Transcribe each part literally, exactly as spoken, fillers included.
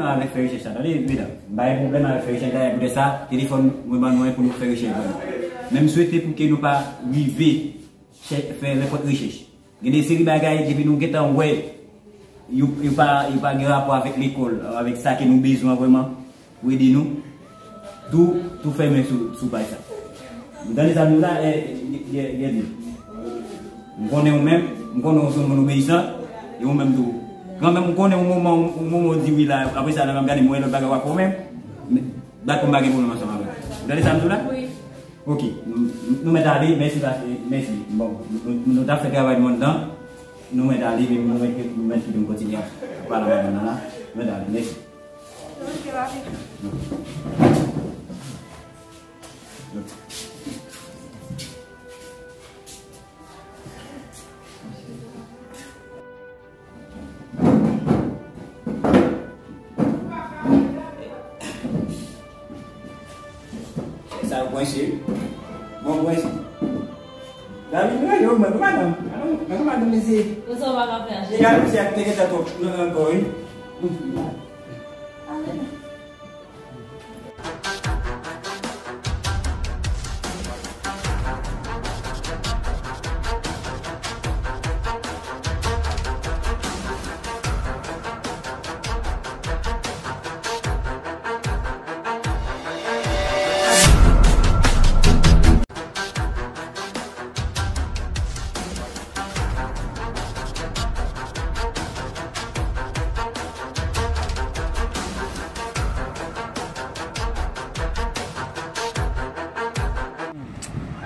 Avèk fè rechèch sa, tande, medam. M pa gen pwoblèm avèk fè rechèch la, e poutèt sa, telefòn mwen ban nou an pou nou fè rechèch ban nou. Men m swete pou ke nou pa rive chè- fè nenpòt rechèch. Gen de seri bagay, depi nou gentan wè, yo, yo pa, yo pa gen rapò avèk lekòl, avèk sa ke nou bezwen vrèman, pou ede nou, tou, tou fèmen sou, sou paj sa. M tande sa m di w la, e, e, e, e, m konnen ou menm, m konnen ou se yon moun obeyisan, e ou menm tou. Kanmenm, m konnen yon moman, yon moman ou di wi la, apre sa, lè m ap gade, m wè lòt bagay w ap fè ou menm, men, dakò, m pa gen pwoblèm ansanm avè w. Ou tande sa m di w la? Wi. Ok, nou, nou, nou mèt ale, mèsi, pase, mèsi. Bon, nou, nou, nou t ap fè travay nou anndan, nou mèt ale, men nou mèt, nou mèt kite m kontinye ap pale avè nou la, nou mèt ale, mèsi. Ok, papi. Sa yo kwense wi. Bon kwense. David, nou rele w, mwen, nou madanm. Mwen, nou madanm, mesye. Konsa w pa ka fè aje. Egal, mesye, ak te gentan twòp nan, nan kò, wi.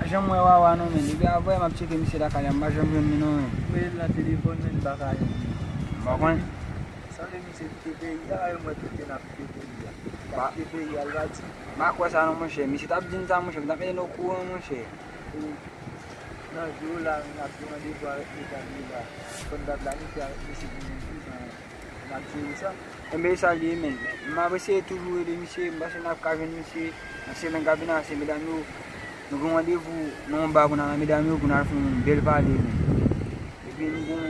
Pa janm wè Wawa non, men depi avè m ap tcheke misye lakay la, m pa janm jwenn li non, men. Voye l nan telefòn, men m pa ka jwenn li. M pa konn. Sanble misye kite peyi a, e mwen tout lè n ap kite peyi a. L ap kite peyi a, l pa di. M pa kwè sa non, monchè. Misye t ap di m sa, monchè. M t ap mete n okouran, monchè. Nan jou la, n ap gen randevou avèk medam yo la. Fò n ta planifye avèk misye pou nou di jan n ap jere sa. Enben, e sa l ye, men. M ap eseye toujou rele misye, m panse n ap ka jwenn misye nan semèn k ap vini la, se medam yo. Nou gen randevou nan yon ba pou n al ak medam yo, pou n al fè yon bèl pale, men. Epi nou gen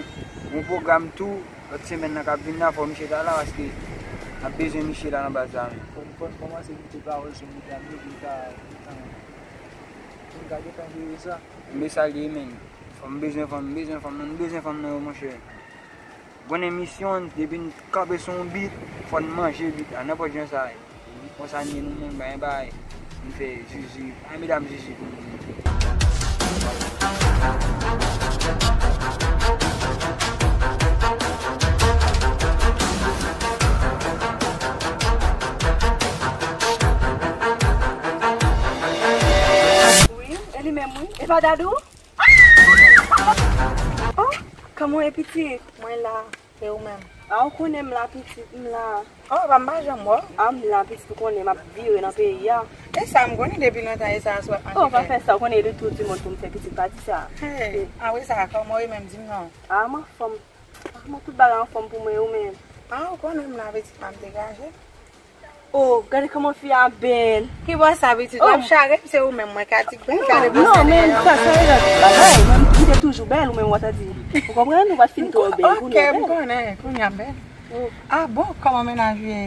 yon pwogram tou, lòt semèn nan k ap vin la, fò misye ta la, paske n ap bezwen misye la nan baz la, men. Fò n, fò n kòmanse kite pawòl sou medam yo, pou n ka, pou n ka, pou n ka gentan jere sa. M bezwen sa l ye, men. Fò m bezwen fanm, m bezwen fanm nan, m bezwen fanm nan yo, monchè. Konnen misyon, depi n kanpe sou yon bit, fò n manje bit la, nenpòt jan sa ye. Konsa n ye nou menm, pa gen bagay. N fè zizi, pa gen medam zizi pou nou. Wi, e li menm wi. E pa Dadou? Oh, kòman w ye pitit? Mwen la, e ou menm? A, ou konnen m la pitit, m la. Oh, pa m pa janm wè w. A, m la pitit, ou konnen m ap vire nan peyi a. E sa m konnen depi lontan, e sa a sou ap manje. Oh, pa fè sa, ou konnen e de tou di moun pou m fè pitit pati sa. Hey, a wi sa, kòman w ye menm, di m non. A, m anfòm. A, mwen tout bagay anfòm pou mwen, ou menm? A, ou konnen m la pitit, m ap degaje. Oh, gade kòman fi a bèl. Ki bò sa, pitit? W ap chare m, se ou menm mwen ka di bèl, gade bò sa. Non, men sa, sa e lòt bagay. Mwen, m te toujou bèl, ou menm w ap di. Ou konprann? Ou pa t fin twò bèl, kounye a bèl. Ok, m konnen, kounye a m bèl. Ah bon, kòman mennaj ou ye?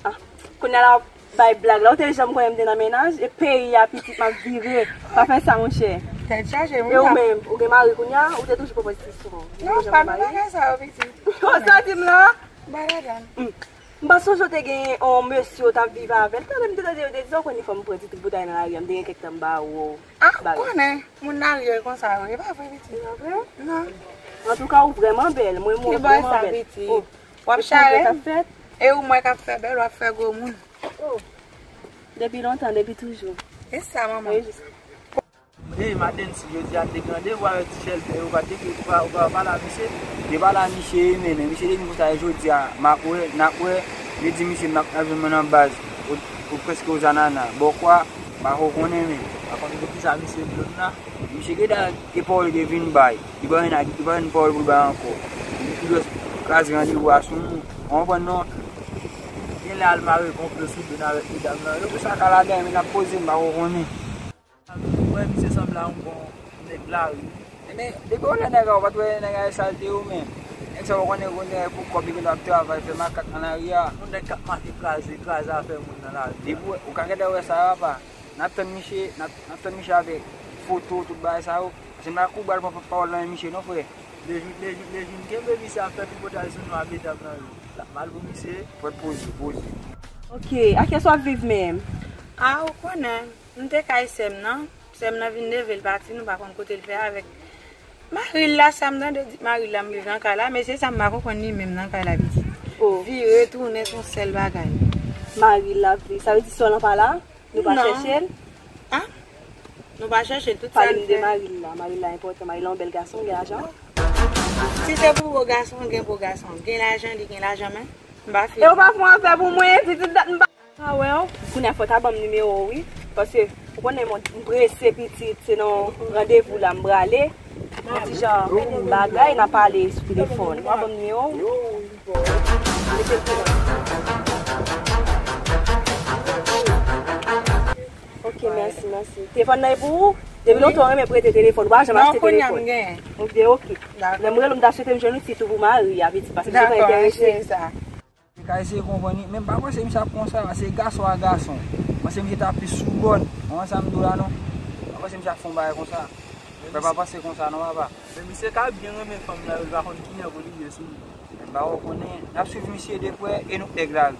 Ah, kounye a la w ap bay blag la. Ou te janm konnen m te nan mennaj? E peyi a pitit m ap vire. Pa fè sa, monchè. Tèt chaje, wi. E ou menm, ou gen mari kounye a? Ou te toujou pran pozisyon. Non, pa nan bagay sa yo, pitit. Konsa di m la? Ba ladan. M pa sonje w te gen yon mesye w t ap viv avè l. Talè m te tande yo te di sa, ou konnen fò m pran ti tout boutay nan lari a, m te gen kèk tan m ba ou bagay. Ah, ou konnen, moun lari yo e konsa yo, e pa vre, pitit? E pa vre? Non. Antouka, ou vrèman bèl, mwen, mwen vrèman bèl. Ki bò sa, pitit? W ap chale m? E ou m wè k ap fè bèl, w ap fè gwo moun. Oh. Depi lontan, depi toujou. E sa, manman? Wi, jis. Hey, Madensi, jodi a n te gen randevou avèk Ti Chèlbè, ou pa teke, ou pa, ou pa pale a misye? M te pale a misye, men, men misye te vin konsa, e jodi a, m ap wè, n ap wè, m te di misye m ap, n ap jwenn mwen nan baz, ou, ou prèske Ozanana, bò kwa, m pa ko konnen, men, pa konn poukisa misye blow m la, misye gentan gen pawòl li te vin bay, li pa jwenn, li pa jwenn pawòl pou l bay ankò, li, li dwe kraze randevou a sou nou, ou konprann non? Genlè al mare konplo sou do n avèk medam nan, yo pou sa ka ladan, men n ap poze, m pa ko konnen. Ou wè misye sanble a yon bon nèg lari. Ebyen, depi w wè nèg la, ou pa t wè nèg la e sa l te ye ou menm. Sa w konnen, konnen pou kòb li gentan ap travay, fè makak nan lari a. Yon nèg k ap mache kraze, kraze afè moun nan lari a. Depi w, ou ka gentan wè sa, papa. N ap tann misye, n ap, n ap tann misye avèk foto, tout bagay sa yo. Paske m pa kou bal pran pawòl nan men misye non, frè. Lejou, lejou, lejou, kenbe misye ap fè tripotay sou nou a medam nan yo. L ap mal pou misye. Fòk poze, poze. Ok, a kiyès w ap viv menm? A, ou konnen, m te kay sè m nan. Sè m nan vin leve, l pati, nou pa konn kote l fè avèk mari l la, sa m tande di mari l la, m viv nan kay la, mesye sa m pa konprann li menm nan kay la, pitit. Oh. Vire tounen, se yon sèl bagay. Mari l la ap viv, sa vle di sè w lan pa la? Nou pa chèche l? A? Nou pa chèche l, tout sa l fè. Pale m de mari l la, mari l la enpòtan, mari l la yon bèl gason, gen lajan. Si se pou bo gason, gen bo gason, gen lajan, li gen lajan, men m pa fè. E w pa fè yon afè pou mwen, pitit dat m pa. A wè w, kounye a fò w ta ban m nimewo w wi, paske ou konnen mwen m prese pitit, se nan randevou la m prale, yon ti jan bagay n a pale sou telefòn, w a ban m nimewo w. Mete l pou mwen. Ok, mèsi, mèsi. Telefòn nan e pou ou? Depi lontan w renmen prete telefòn, ou pa janm achte telefòn. Non, kounye a m genyen. Ok, ok. Dakò. Lè m rele w m ta swete m jwenn ou ti tou pou mari a, pitit, paske m te enterese. Dakò, m cheri sa. Li ka eseye konprann li, men m pa panse misye ap konsa, se gason a gason. M panse misye ta plis sou bòn. Konprann sa m di w la non? M pa panse misye ap fè yon bagay konsa. Frè, pa panse konsa non, papa. Men misye ka byen renmen fanm nan, li pa konn kilè pou li vye sou li. Men m pa wè w konnen, n ap swiv misye de prè e nou k nèg lari.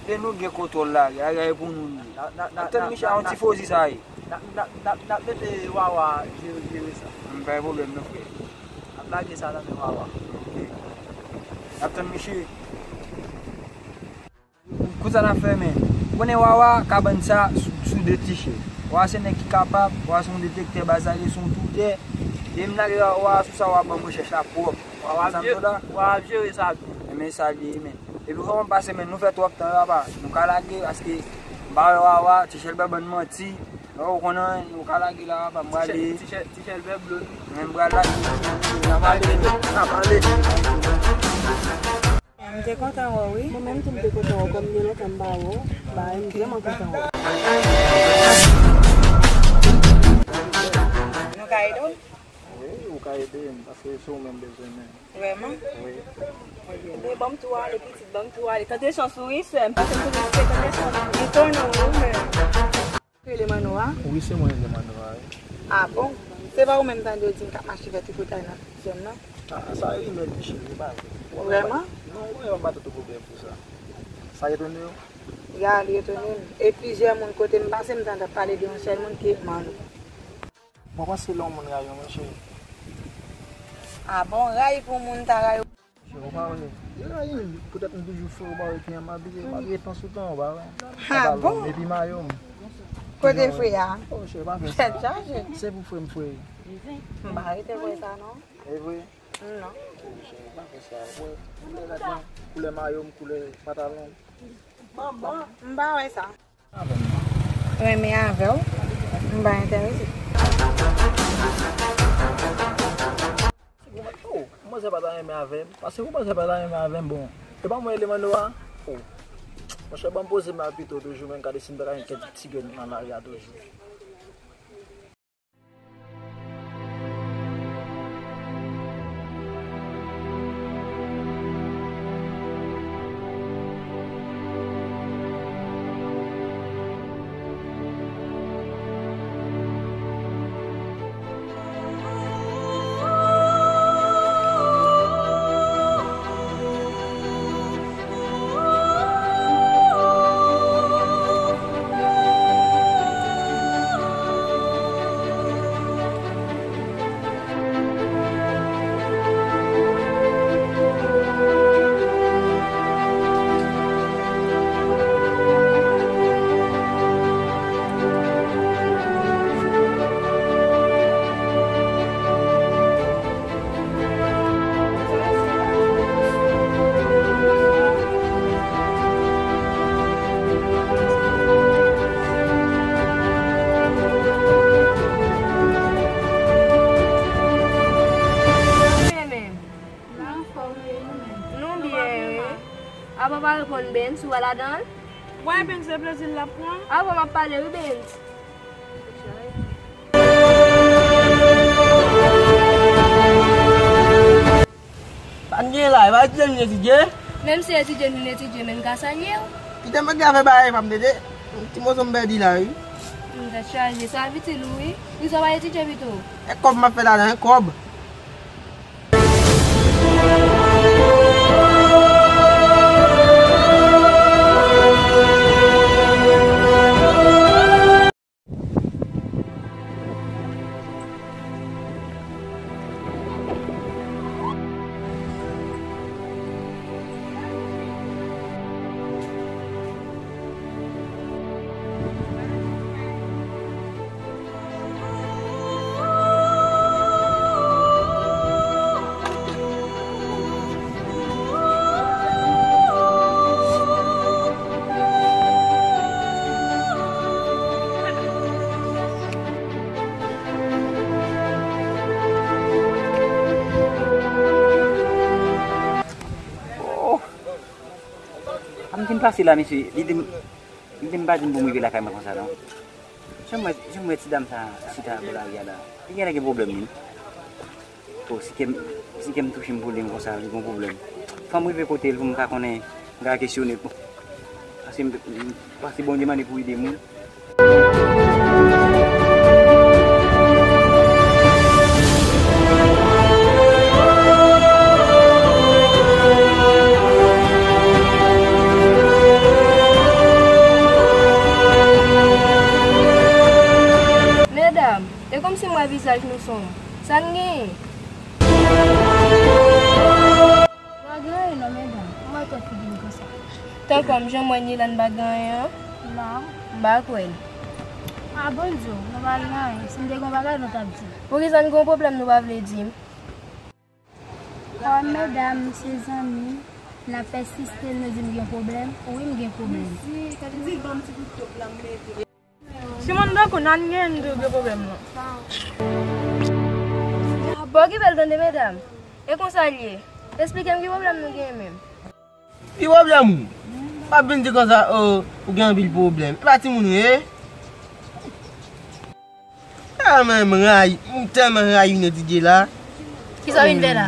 E nou k gen kontwòl lari, lari a e pou nou li ye. N ap tann misye a yon tifozi sa ye. N ap, n ap, n ap, n ap mete Wawa jere, jere sa. M pa gen pwoblèm non, frè. N ap lage sa nan men Wawa. Ok. N ap tann misye. Konsa n ap fè, men. Ou konnen Wawa, kabann sa sou, sou de ti chèz. Wawa se nèg ki kapab, Wawa se yon detektè, baz la li se yon toutè. E m lage Wawa sou sa, Wawa ban m rechèch la pwòp. Wawa vye, Wawa ap jere sa byen. Enben sa li ye, men. Epi kòman m pase, men nou fè twòp tan, papa. Nou ka lage, paske m pa wè Wawa, ti chèz ba bann manti. Lè w konnen, nou ka lage la, papa, m prale. Ti chèz, ti chèz vè blo. Men m pral lage, n ap ale, n ap ale. M te kontan wè w, wi. Mwen menm tou m te kontan wè w, kòm gen lontan m pa wè w, ba, m vrèman kontan wè w. Nou ka ede w? Wi, ou ka ede m, paske se ou menm bezwen men. Vrèman? Wi. Ebyen, ban m tou ale, pitit, ban m tou ale. Tante chans ou, wi, sè m, paske m toujou di se tante chans ou. M konnen w, wi, men. Rele Manno a? Wi, se mwen rele Manno a, wi. A bon? Se pa ou menm tande yo di m k ap mache fè tripotay nan zòn nan? A, sa e rimè, ti cheri, e pa vre. Vrèman? Non, ou wè, m pa tande pwoblèm pou sa. Sa etone w? Ya, li etone m. E plizyè moun kote m pase, m tande ap pale de yon sèl moun ki Manno. Mwen panse lè yon moun rayi w, monchè. A bon, rayi pou moun ta rayi w. Monchè, ou pa wè, yo rayi m, poutèt m toujou fre, ou pa wè kijan m abiye, m abiye tan sou tan, ou pa wè. A bon? Epi mayo m. Kote fre a? Oh, monchè, pa fè sa. Tèt chaje. Se pou fre m fre. M pa rete kwè sa, non. E vre? Non. Oh, monchè, pa fè sa. Ou wè, koulè rad mwen, koulè mayo m, koulè pantalon m. M pa wè sa. Renmen avè w, m pa enterese. Oh, manzè pa ta renmen avè m. Paske pou manzè pa ta renmen avè m, bon. E pa mwen rele Manno a? Oh. Monchè, ban m poze m la pito toujou, men gade si m ta ka jwenn kèk ti grenn nan lari a toujou. Nou byen, wi. Apa w pa reponn Bens, ou wè ladan l? Wè Bens, se plezi l ap pran. Apa m ap pale, wi, Bens. Ann gen la, e pa etidye m vin etidye. Menm si etidye m vin etidye, men m ka salye w. Kite m pa gen afè bagay pa m tete. Ti moso m pèdi la, wi. M tèt chaje, sa itil ou, wi. Wi, sa w pa etidye pito. E kòb m ap fè ladan, e kòb. Oh! An m fin pase la, mesye. Li di m, li di m pa di m pou m rive lakay mwen konsa, non. Jan m wè, jan m wè ti dam sa chita bò lari a la. Li genlè gen pwoblèm, wi. Bon, si kè m, si kè m touche m pou li, m konsa, li gon pwoblèm. Fò m rive kote l pou m ka konnen, m ka kesyone l. Bon. Pase m, m, pase Bondye mande pou ede moun. Medam, e kòmsi m wè vizaj nou sonm. Sa n genyen? Pa gen anyen non, medam. Kòman w fè figi m konsa? Tankou m, jan m wè Nilan pa gen anyen an? Non. M pa kwè l. A bon, di w, nou pa gen anyen. Si n te gen yon bagay, nou t ap di m. Poukisa n gen yon pwoblèm nou pa vle di m? Kòm medam, se zanmi, n ap pèsiste, nou di m gen pwoblèm. Wi, m gen pwoblèm. Mèsi, tande di l ban m ti kout top la, m mete. Si moun tankou n, an gen n tou gen pwoblèm non. Bon, okipe l tande, medam. E konsa l ye. Esplike m ki pwoblèm nou genyen menm. Ki pwoblèm ou? W ap vin di konsa, oh, ou gen anpil pwoblèm. E pa timoun ou ye? Ah, men m rayi, m tèlman rayi Nèg Didye la. Kisa w vin fè la?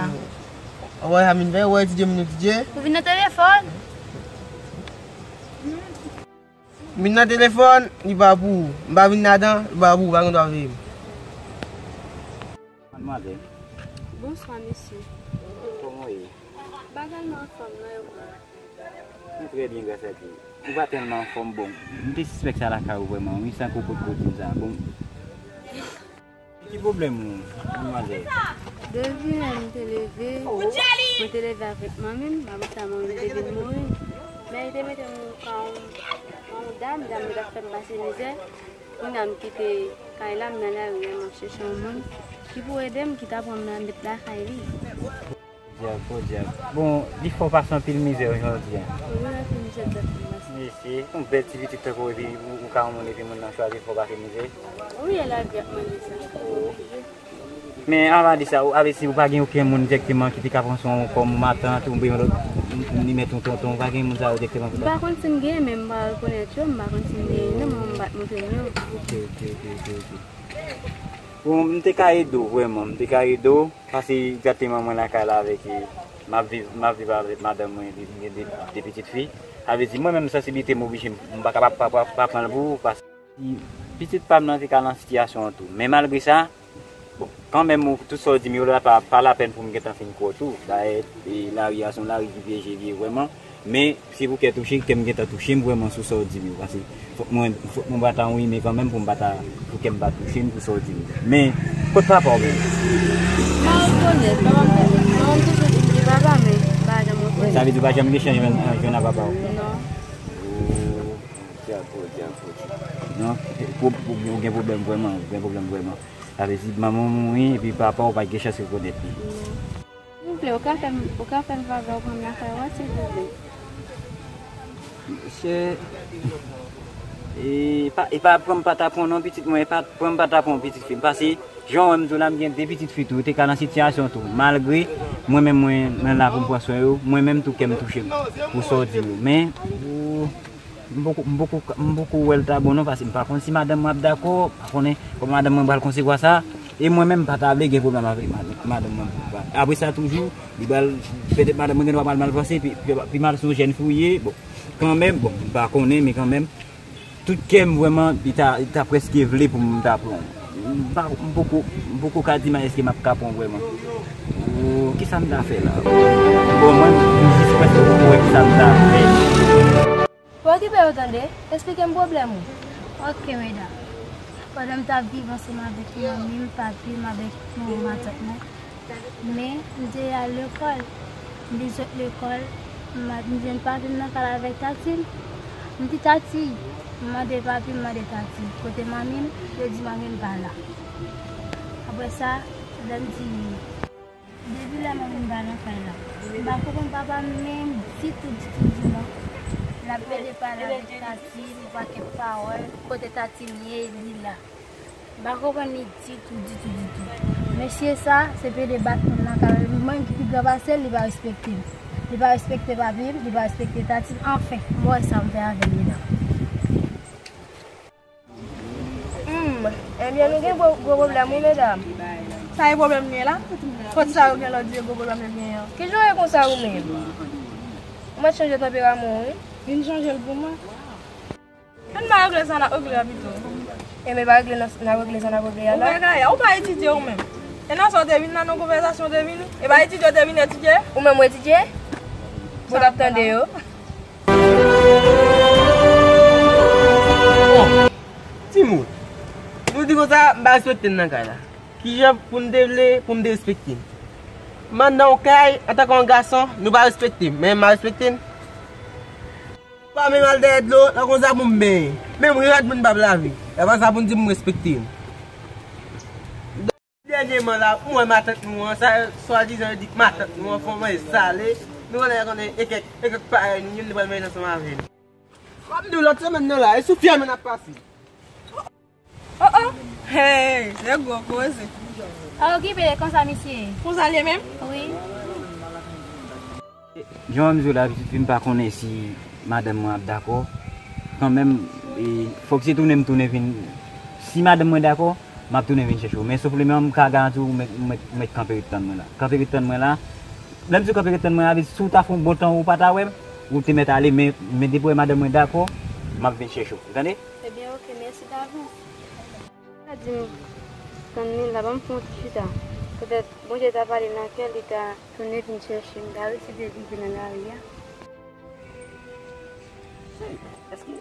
Ou wè sa m vin fè? Ou wè Didye m Nèg Didye? Ou vin nan telefòn? M vin nan telefòn, li pa pou ou. M pa vin ladan, li pa pou ou, pa gen dwa veye m. Madmwazèl. Bonswa, mesye. Kòman w ye? Bagay yo anfòm nan, e ou menm? M trè byen, gras a Dye. Ou pa tèlman anfòm, bon. M te sispèk sa lakay ou vrèman, wi, san ke w potko di m sa. Bon. Ki pwoblèm ou, madmwazèl? Depi lè m te leve, mwen te leve avèk manmi m, apre sa manmi m te vin mouri. Men li te mete m nan ka yon, yon dam, dam nan t ap fè m pase mizè. Kounye a m kite kay la, m nan lari a, m ap chèche yon moun ki pou ede m, ki ta pran m nan met lakay li. Podyab, podyab. Bon, li fè w pase anpil mizè jodi a. Wi, anpil mizè t ap fè m pase. Mesye, yon bèl ti pitit tankou w epi ou, ou ka yon moun epi moun nan chwazi fè w pase mizè. Wi, e lavi ap mande sa. Men anvan de sa, ou, avè si ou pa gen okenn moun dirèkteman ki te ka pran swen w kòm matant oubyen yon lòt, m, m, li mèt yon tonton, ou pa gen moun sa yo dirèkteman konsa? M pa konn si m genyen, men m pa rekonèt yo, m pa konn si m genyen non, men m pa t montre m yo. Ok, ok, ok, ok, ok. Bon, m te ka ede w vrèman, m te ka ede w. Pase egzakteman mwen lakay la avèk, e, m ap viv, m ap viv avèk madanm mwen epi m gen de, de pitit fi. Sa vle di mwen menm sansiblite m oblije m, m pa ka pa, pa, pa, pa pran l pou ou, paske pitit pa m nan te ka nan sitiyasyon an tou. Men malgre sa, bon, kanmenm ou, tout sa w di m yo la pa, pa lapèn pou m gentan fin kwè w tou. Dayè, e, lari a se yon lari ki pyeje li ye vrèman. Men, se pou kè touche, kè m gentan touche m vrèman sou sa w di m yo. Paske fòk mwen, fòk mwen pa ta yon imen kanmenm pou m pa ta, pou kè m pa touche m pou sa w di m yo. Men, kot papa w menm? M pa rekonèt. Papa m, papa m toujou di m se papa, men m pa janm rekonèt. Sa vle di w pa janm gen chans jwenn, jwenn a papa w? Non. Oh, djab, oh, djab, oh, djab. Non, pou, pou, ou gen pwoblèm vrèman, ou gen pwoblèm vrèman. Sa vle di manman w mouri epi papa w pa t gen chans rekonèt li. Non. Silvouplè, ou ka fè m, ou ka fè m favè, ou pran m lakay ou a, silvouplè? Mesye, e pa, e pa pran m pa ta pran w non, pitit mwen, e pa pran m pa ta pran w, pitit fi m. Paske, jan w wè m di w la, m gen de pitit fi tou, yo te ka nan sitiyasyon tou. Malgre, mwen menm, mwen, mwen la pou m pran swen yo, mwen menm tou, kè m touche m pou sa w di m yo. Men, ou, M poko, m poko, m poko wè l ta bon non, paske m pa konn si madanm mwen ap dakò, m pa konnen kòman madanm mwen pral konsevwa sa. E mwen menm, m pa ta vle gen pwoblèm avèk madanm mwen. Apre sa, toujou, li pral, petèt madanm mwen gen dwa pral mal panse, pi, pi, pi mal se yon jèn fi w ye. Bon, kanmenm, bon, m pa konnen, men kanmenm, tout kè m vrèman, li ta, li ta prèske vle pou m ta pran w. M pa, m poko, m poko ka di m èske m ap ka pran w vrèman. O, kisa m ta fè la? Bon, mwen, m jis prèske poko wè kisa m ta fè. Pa okipe yo tande, esplike m pwoblèm ou. Ok, Meda. Pandan m t ap viv ansanm avèk manmi m, papi m, avèk manman matant mwen, men m te al lekòl. M te sot lekòl, m a- m jwenn papi m nan kay la avèk tati m. M di, "Tati," m mande papi, m mande tati, "Kote manmi m?" Yo di, "Manmi m pa la." Apre sa, lè m di, depi lè manmi m pa nan kay la, m pa konprann papa m menm ditou, ditou, ditou non. L ap plede pale avèk tati m, yon pakèt pawòl, kote tati m ye, li la. M pa konprann li ditou, ditou, ditou. Mesye sa, se plede bat moun nan kay la. Mwen ki pi gran pase l, li pa respekte m. Li pa respekte papi m, li pa respekte tati m. Anfen, m wè sa m fè avè l, medam. Hmm, ebyen nou gen gwo, gwo pwoblèm wi, medam. Sa e pwoblèm li ye la? Kot sa yo gen lòd di e gwo pwoblèm yo genyen an? Kijan w ye konsa ou menm? Ou mèt chanje tanperaman w wi. Vin chanje l pou mwen. Ann ba regle sa n ap regle a pito. Ebyen pa regle nan, n ap regle sa n ap regle a la. Ou wè Gaya, ou pa etidye ou menm. E nan sa w te vin la, nan konvèsasyon w te vin, e pa etidye w te vin etidye? Ou menm ou etidye? Pou w t ap tande yo. Bon, timoun, nou di konsa, m pa respekte n nan kay la. Kijan pou n te vle pou m te respekte n? M anndan yon kay, antanke yon gason, nou pa respekte m, men m pa respekte n? Pa menm al dèyè dlo, nan konsa pou m benyen. Menm rad moun p ap lave. E pa sa pou n di m respekte n. Dènyèman la, m wè matant nou an, sa swadizan yo di k matant nou an fè yon manje sale, nou konnen konnen e kèk, e kèk parèy nou, youn li pral manje ansanm avè n. M ap di w lòt semèn nan la, e sou fyèl mwen n ap pase. Oh oh, hey, se gwo koze. Pa okipe l, konsa misye ye. Konsa l ye menm? Wi. Jan m di w la, pitit fi m, pa konnen si madanm mwen ap dakò. Kanmenm, e, fòk se tounen m tounen vin. Si madanm mwen dakò, m ap tounen vin chèche w. Men sofleman, m ka garanti w, ou mèt, ou mèt, ou mèt kanpe ret tann mwen la. Kanpe ret tann mwen la. Lè m di w kanpe ret tann mwen la, vle di si w ta fè yon bon tan ou pa ta wè m, ou te mèt ale, men, men depi w wè madanm mwen dakò, m ap vin chèche w. Ou tande? Ebyen, oke, mèsi davans. Sa di m, tann li la, ban m fè yon ti chita. Petèt, Bondye ta pale nan kè l, li ta tounen vin chèche m, ta resevwa li vin nan lari a. Èske,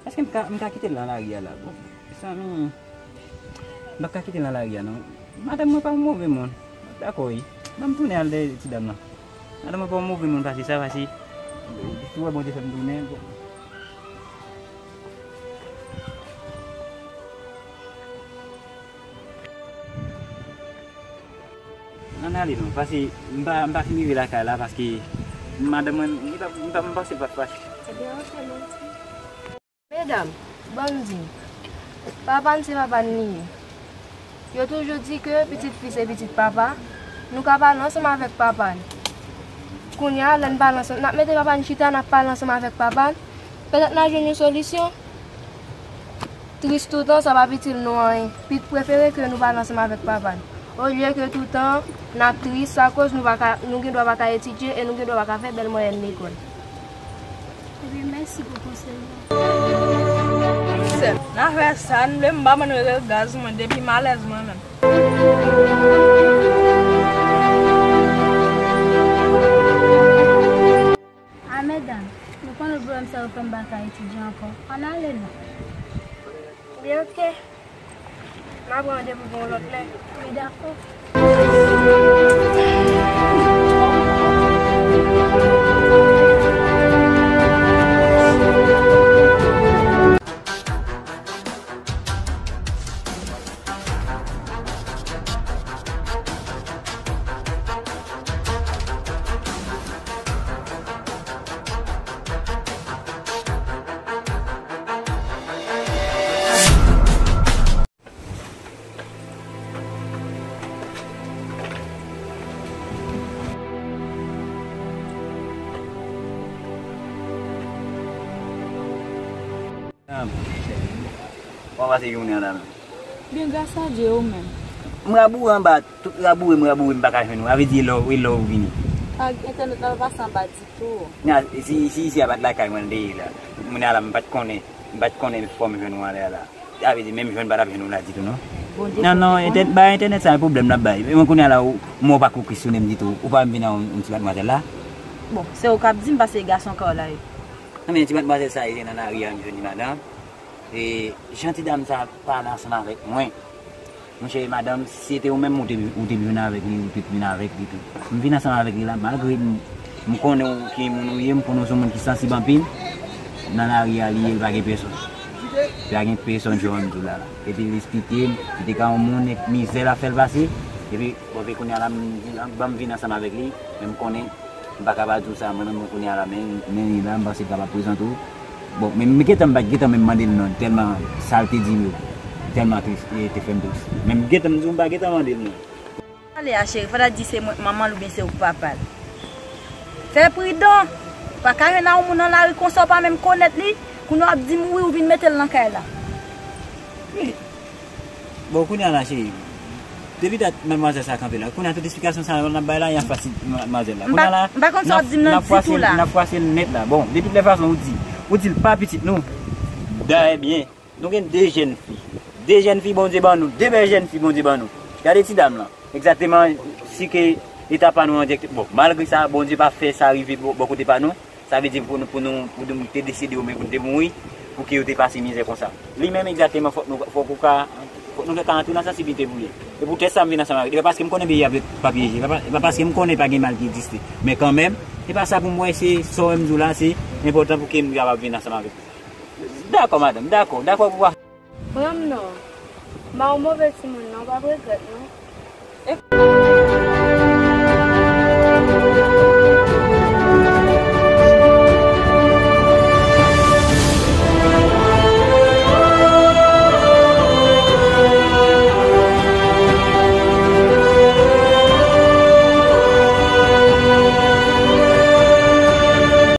èske m ka, m ka kite l nan lari a la? Bon, sa nou, m p ap ka kite l nan lari a, non. Madanm mwen pa yon move moun. Dakò, wi. Ban m tounen al dèyè ti dam nan. Madanm mwen pa yon move moun pase sa, pase, si w wè Bondye fè m tounen, bon. Ann ale non, pase m pa, m pa fin rive lakay la, paske madanm mwen, li pa, m pa, m panse l p ap fache. Ebyen, oke, mèsi. Medam, ban m di n, papa n se papa n li ye. Yo toujou di ke pitit fi se pitit papa. Nou ka pale ansanm avèk papa n. Kounye a, lè n pale ansanm, n ap mete papa n chita, n ap pale ansanm avèk papa n. Petèt n a jwenn yon solisyon. Tris toutan, sa p ap itil nou anyen. Pi prefere ke nou pale ansanm avèk papa n. Olye ke toutan n ap tris akoz nou pa ka, nou gen dwa pa ka etidye e nou gen dwa pa ka fè bèl mwayèn lekòl. Ebyen, mèsi pou konsèy ou. Sè, n a fè sa n vle, m pa bann rele gaz mwen depi m alèz mwen menm. A medam, nou konnen pwoblèm sa yo fè m pa ka etidye ankò. Ann ale non. Byen, oke. M a pran randevou pou yon lòt lè. Wi, dakò. Kòman w pase jounen an la menm? Ebyen, gras a Dye, ou menm? M raboure anba, tout raboure m, raboure m pa ka jwenn ou. A vle di, e lè w, e lè w vini. Ak entènèt la pa pase anba ditou. Nan, si, si isi a pa t lakay mwen, l te ye la. Kounye a la, m pa t konnen, m pa t konnen fò m jwenn ou anlè a la. A vle di, menm jwenn pa t ap jwenn ou la ditou, non. Bondye Non, non, fè entè-, ba entènèt sa, pwoblèm l ap bay. E mwen, kounye a la, ou, mwen, ou pa ko kesyone m ditou. Ou pa vin nan yon, yon ti madmwazèl la? Bon, se ou k ap di m, paske e gason kay la ye. Non, men ti madmwazèl sa, e se nan lari a, m jwenn li, madanm. E jan ti dam sa pale ansanm avèk mwen. Monchè, madanm, si se te ou menm, ou te, ou te vin avèk li, ou te vin avèk li tou. M vin ansanm avèk li la, malgre m, m konnen ou ki moun ou ye, m konnen ou se yon moun ki sansib anpil. Nan lari a, li ye, li pa gen pèsonn. Li pa gen pèsonn, jan m di w la, la. Epi l esplike m, li te ka yon moun, e mizè l ap fè l pase. Epi, bon, epi kounye a la, m di, ban m vin ansanm avèk li, men m konnen M pa ka pa di w sa, mwen menm, mwen kounye a la, men, men li la, m panse l kapab prezante w. Bon, men m gentan, m pa t gentan menm mande l non, tèlman sa l te di m yo, tèlman tris, e te fè m tris. Men m gentan, m di w, m pa gentan mande l non. Pale a, cheri, fò ta di se mwen k manman l oubyen se ou k papa l. Fè pridan! Pa ka jwenn a yon moun nan lari konsa, w pa menm konèt li, kounye a w ap di m wi, ou vin mete l nan kay la. Bon, kounye a la, cheri. Depi dat madmwazèl sa kanpe la. Kounye a tout esplikasyon sa yo n ap bay la, y ap fasil madmwazèl la. M pa, Kounye a la, m pa konn sa w ap di m nan ditou la. N ap fwase l nèt la. Bon, de tout lè fason, ou di, ou di l pa pitit nou. Dayè byen, nou gen de jèn fi. De jèn fi Bondye ban nou. De bèl jèn fi Bondye ban nou. Gade ti dam lan. Egzakteman, si ke eta pa nou an dirèk. Bon, malgre sa, Bondye pa fè sa rive bò, bò kote pa nou. Sa vle di pou nou, pou nou, pou nou te desede oubyen pou nou te mouri, pou ke yo te pase mizè konsa. Li menm egzakteman, fòk nou, fòk ou ka, fòk nou ka antre nan sansiblite pou li. E poutèt sa m vin ansanm avèk li. E pa paske m konnen peyi a p ap pyeje. E pa, e pa paske m konnen pa gen mal ki egziste. Men kanmenm, e pa sa pou m wè, se sa w wè m di w la, se enpòtan pou ke m kapab vin ansanm avèk li. Dakò, madanm, dakò, dakò pou Pran m non. M pa yon move timoun non, w p ap regrèt non.